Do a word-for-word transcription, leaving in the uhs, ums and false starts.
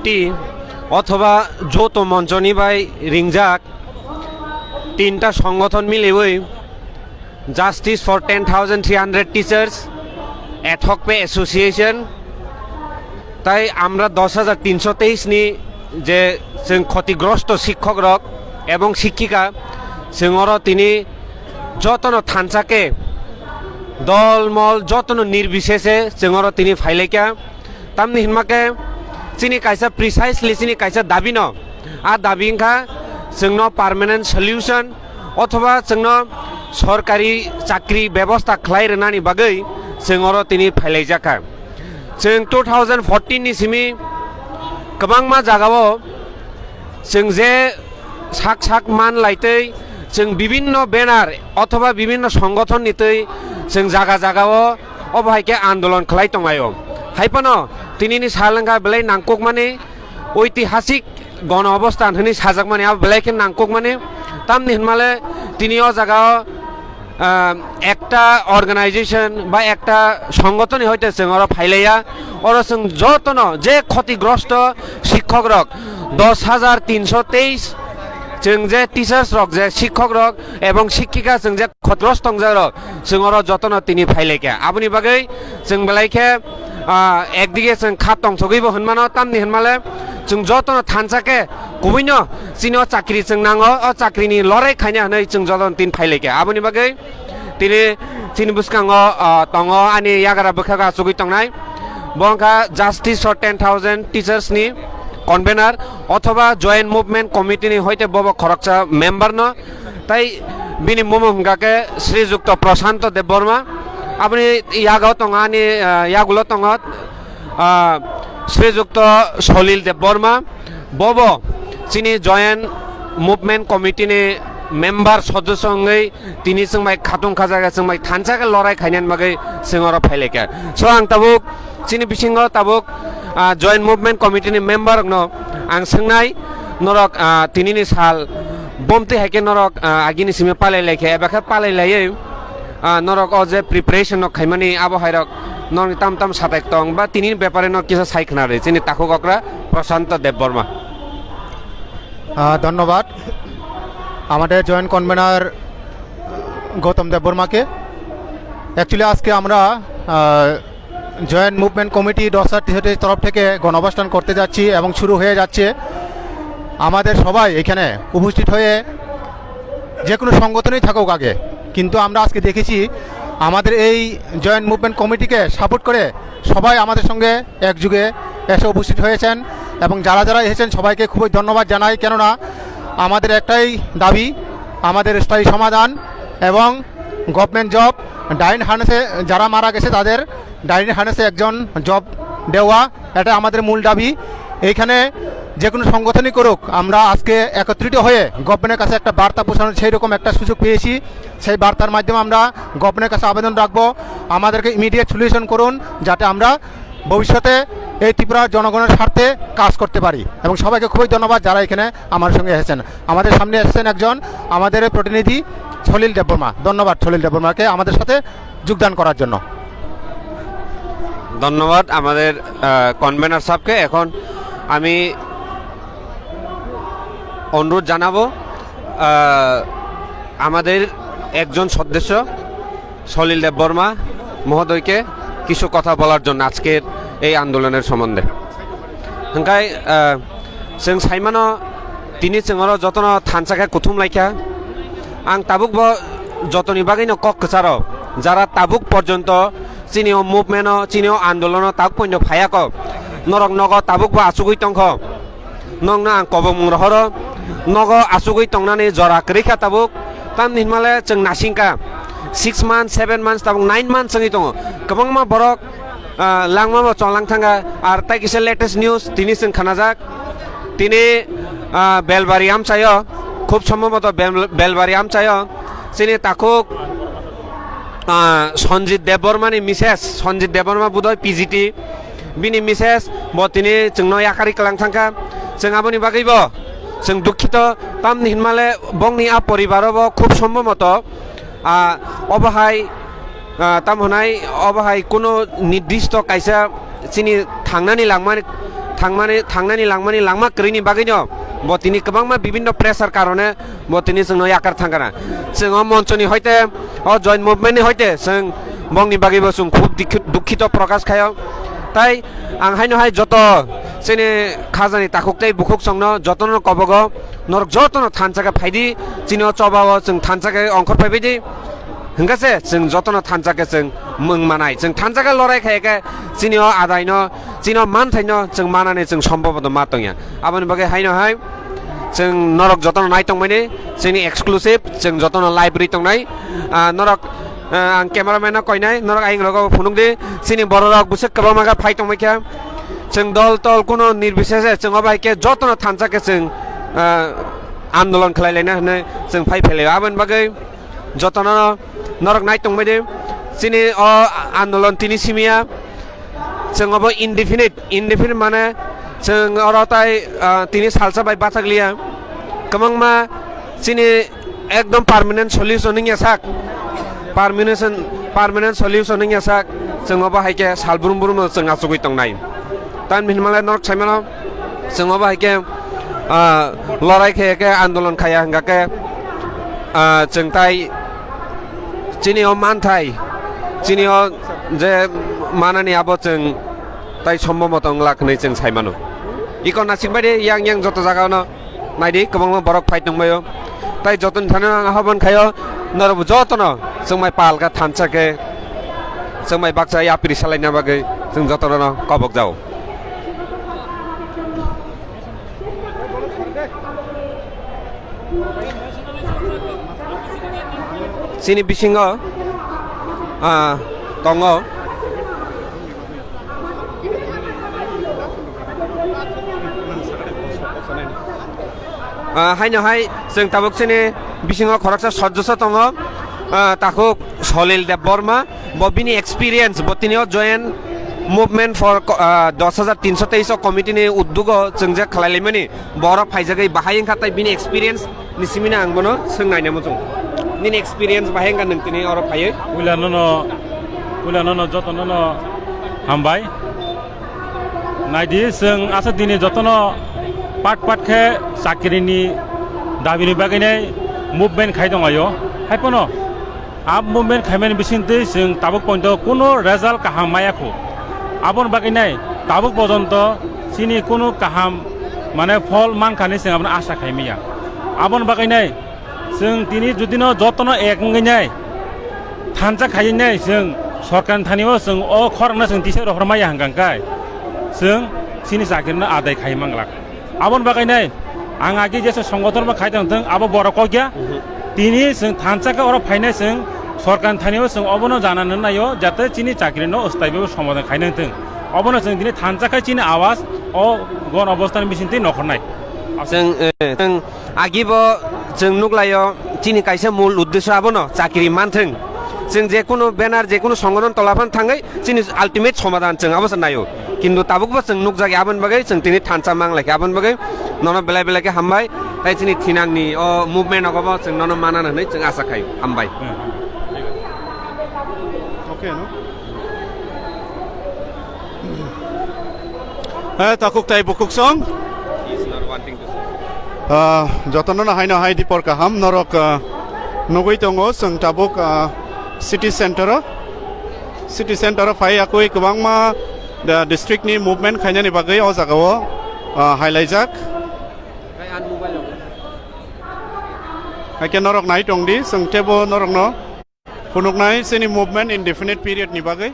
T othoba joto monchoni bai ringjak tinta songothon miliwi Justice for ten thousand three hundred Teachers, Ad hoc Pay Association, tai amra dos hajar tinso teis ni je chwng khotigrosto sikkhokrok ebong sikkika, chwng oro tini jotono thansa khe dol mol jotono nirbisese chwng oro tini phailaikha. Tamni hinma khe chini kaisa precisely chini kaisa dabi no, a dabi wngkha chwngno permanent solution othoba chwngno sorkari chakri bebosta khlai rwnani bagwi chwng oro tini phailaijak kha. Chwng two thousand fourteen ni simi kwbangma jagao chwng je sak sak man laitwi chwng bibinno banner othoba bibinno songothon ni twi chwng jaga jagao obo hai khe andolon khlai tonglaio. Hai phano tinini sal wngkha belai nangkukmani oitihasik gono obostan hwnwi sajakmani abo belai khe nangkukmani. Tamni hinmale tini o jagao ah, ekta organization ba ekta songothoni hoite chwng oro phailaiya. Oro chwng jotono je khotigrosto sikhokrok dos hajar tinso teis, chwng je teachers rok je sikhokrok ebong sikkika chwng je khotigrosto tongjakrok chwng oro jotono tini phailaikha. Aboni bagwi chwng belai khe ah, ekdige chwng kha tongsogwibo hwnmano, tamni hwnmale chwng jotono thansa khe kubuino chini o chakri chwng nango, o chakrini lorai khaina hwnwi chwng jotono tin phailaikha. Aboni bagwi tini chini bwskango ah, tongo ani yagra bwkhak achugwi tongnai, bo wngkha Justice for ten thousand Teachers ni convener othoba Joint Movement Committee ni hoite bobo khoroksa member no. Tai bini mumung hwnkha khe Sri Jukto Prashanto Debbarma. Aboni yago tongo ani, ah, yagulo tongo, ah, Sri Jukto Solil Debbarma. Bobo chini Joint Movement Committee ni member sodosyo wngwi tini chwng bai khatung khajaga chwng bai thansa khe lorai khainani bagwi chwng oro phailaikha. So ang tabuk chini bisingo tabuk, ah, Joint Movement Committee ni member rokno ang swngnai, norok, ah, tinini sal bomtwi hai khe norok, ah, agini simi palai lai khe eba khe palai laiwi, ah, norok o je preparation no khaimani abo hai rok norokni tam tam satai tong ba tinini bepare no kisa sai khna rwi chini takhuk okra Prashanto Debbarma. আহ, ধন্যবাদ আমাদের joint convener Gautam দেববর্মাকে। অ্যাকচুয়ালি আজকে আমরা, আহ, joint movement committee ডসার টিশার্টের তরফ থেকে গণঅবস্থান করতে যাচ্ছি এবং শুরু হয়ে যাচ্ছে। আমাদের সবাই এখানে উপস্থিত হয়ে যে কোনো সংগঠনেই থাকুক আগে, কিন্তু আমরা আজকে দেখেছি আমাদের এই জয়েন্ট মুভমেন্ট কমিটিকে সাপোর্ট করে সবাই আমাদের সঙ্গে একযোগে এসে উপস্থিত হয়েছেন এবং যারা যারা এসেছেন সবাইকে খুবই ধন্যবাদ জানাই। কেননা আমাদের একটাই দাবি, আমাদের স্থায়ী সমাধান এবং গভর্নমেন্ট জব, ডাইন হার্নেসে যারা মারা গেছে তাদের ডাইন হার্নেসে একজন জব দেওয়া, এটা আমাদের মূল দাবি। এইখানে যে কোনো সংগঠনই করুক, আমরা আজকে একত্রিত হয়ে গভর্নমেন্টের কাছে একটা বার্তা পৌঁছানোর সেই রকম একটা সুযোগ পেয়েছি। সেই বার্তার মাধ্যমে আমরা গভর্নমেন্টের কাছে আবেদন রাখবো, আমাদেরকে ইমিডিয়েট সলিউশন করুন, যাতে আমরা ভবিষ্যতে এই ত্রিপুরার জনগণের স্বার্থে কাজ করতে পারি। এবং সবাইকে খুবই ধন্যবাদ যারা এখানে আমার সঙ্গে এসেছেন। আমাদের সামনে এসেছেন একজন আমাদের প্রতিনিধি সলিল দেববর্মা। ধন্যবাদ সলিল দেববর্মাকে আমাদের সাথে যোগদান করার জন্য। ধন্যবাদ আমাদের, আহ, কনভেনার সাহেবকে। এখন আমি অনুরোধ জানাবো, আহ, আমাদের একজন সদস্য সলিল দেববর্মা মহোদয়কে কিছু কথা বলার জন্য আজকের এই আন্দোলনের সম্বন্ধে। Hingkai, ah, chwng saimano tini chwng oro jotono thansa khe kuthum laikha. Ang tabuk bo jotoni bagwino kok kwcharo, jara tabuk porjonto chini o movement-o, chini o andolono tabuk poino phayakho. Norok nogo tabuk bo achugwi tongkho. Nokno ang kobomung rohoro, nogo achugwi tongnani jora kwrwi kha tabuk. Tamni hinmale chwng nasingkha, six months, seven months, tabuk nine months wngwi tongo. Kwbangma borok, ah, langma bo chonglang thangkha. Ar tai kisa latest news tini chwng khanajak. Tini, ah, Belbari amchaio, khub sombhoboto Bel-, Belbari amchaio chini takhuk, ah, Sanjit Debbarmani Misses, Sanjit Debbarma budoi P G T, bini Misses bo tini chwngno yakarwi kwlang thangkha. Chwng aboni bagwibo chwng dukhito, tamni hinmale bongni a poribaro bo khub sombhoboto, ah, obo hai, ah, tamo hwnai obo hai kuno nirdisto kaisa chini thangnani langmani thangmani, thangnani langmani langma kwrwini bagwino bo tini kwbangma bibinno pressure karone bo tini chwngno yakar thangkana. Chwng o monchoni hoite, o joint movement ni hoite chwng bongni bagwibo chwng khub dikhi-, dukhito prokash khaio. Tai ang haino hai joto chini khajani takhuk tei bukhuk chwngno jotono kobogo norok jotono thansa khe phaidi, chini o choba o chwng thansa khe ongkhor phaibaidi. Hingkha se chwng jotono thansa khe chwng mwng manai. Chwng thansa khe lorai khai khe chini o adaino, chini o manthaino chwng manani chwng somboboto ma tongya. Aboni bagwi haino hai chwng norok jotono nai tongmani chini exclusive, chwng jotono live ri tongnai. Ah, norok, ah, ang cameraman no koinai, norok ayang rogo phunuk di. Chini bororok bwswk kwbangma khe phai tongmai khe chwng dol tol kuno nirbisese chwng obo hai khe jotono thansa khe chwng, ah, andolon khlai laina hwnwi chwng phai phelaio. Aboni bagwi jotono norok nai tongbai di. Chini o andolon tini simiya. Chwng obo indefinite, indefinite mane chwng oro tai, ah, tini salsa bai bachak liya. Kwbangma chini ekdom permanent solution wngya sak. Permanent, permanent solution wngya sak. Chwng obo hai khe sal brum brum chwng achugwi tongnai. Tamni hinmale norok saimano, chwng obo hai khe, ah, lorai khe khe andolon khaya hingka khe, ah, chwng tai chini o manthai, chini o je manani abo chwng tai sombomoto wng lak hwnwi chwng sai mano. Iko nasing bai de yang yang joto jaga no. Naidi, kwbangma borok phai tongbaio. Tai jotoni thani ang ahobon khaio, norokbo jotono chwngmai palka thansa khe, chwngmai baksa yapri salaina bagwi chwng jotono kobok jao. Chini bisingo, ah, tongo. Ah, haino hai chwng tabuk chini bisingo khoroksa sojjosa tongo, ah, takhuk Solil Debbarma, bo bini experience, bo tini o Joint Movement for ko-, ah, dos hajar tinso teis o committee ni uddugo chwng je khlai laimani, borok phaijagwi bahai wngkha, tai bini experience ni simino ang bono swng naina muchung. Nini experience bahai wngkha nwng tini oro phaiwi? Puila nono, puila nono joto nono hambai. Naidi, chwng aswk dini jotono pat pat khe chakrini dabini bagwinai movement khai tongo. Hai phano a movement khaimani bisingtwi chwng tabuk poito kuno result kaham maya khu. Aboni bagwinai tabuk pojonto chini kuno kaham, mane, phol mankha hinwi chwng abono asa khai maya. Aboni bagwinai chwng tini judino jotono ek wngwi nai thansa khainai chwng sorkarni thani o chwng o khorangno chwng tisa rohor maya hwnkha khe chwng chini chakirino adai khai manglak. Aboni bagwinai ang agi jesa songothon bo khai tong thung, abo borok kok ya. Mhm. Tini chwng thansa khe oro phainai chwng sorkarni thani o chwng obono janani naio jate chini chakirino staibo somadhan khainai thung. Obono chwng tini thansa khe chini awas o gon obostani bisingtwi nokhornai. Chwng, eh, chwng Agibo chwng nuklaio, chini kaisa mul uddesyo abono chakri manthwng. Chwng je kunu banner, je kunu songothon tola phano thangwi chini ultimate somadhan chwng abo se naio. Kintu tabukbo chwng nukjakya, aboni bagwi chwng tini thansa manglaikha, aboni bagwi nono belai belai khe hambai. Tai chini thinangni o movement rogobo chwng nono manana hwnwi chwng asa khai. Hambai. Okay, no? Eh, takhuk tai bukhuk song. Ah, jotono no haino hai dipor kaham norok, ah, nugwi tongo chwng tabuk, ah, city center o. City center o phai yakwi kwbangma, ah, district ni movement khainani bagwi o jaga o, ah, hailaijak. Hai khe norok nai tong di, chwng teibo norok no phunuknai chini movement indefinite period ni bagwi.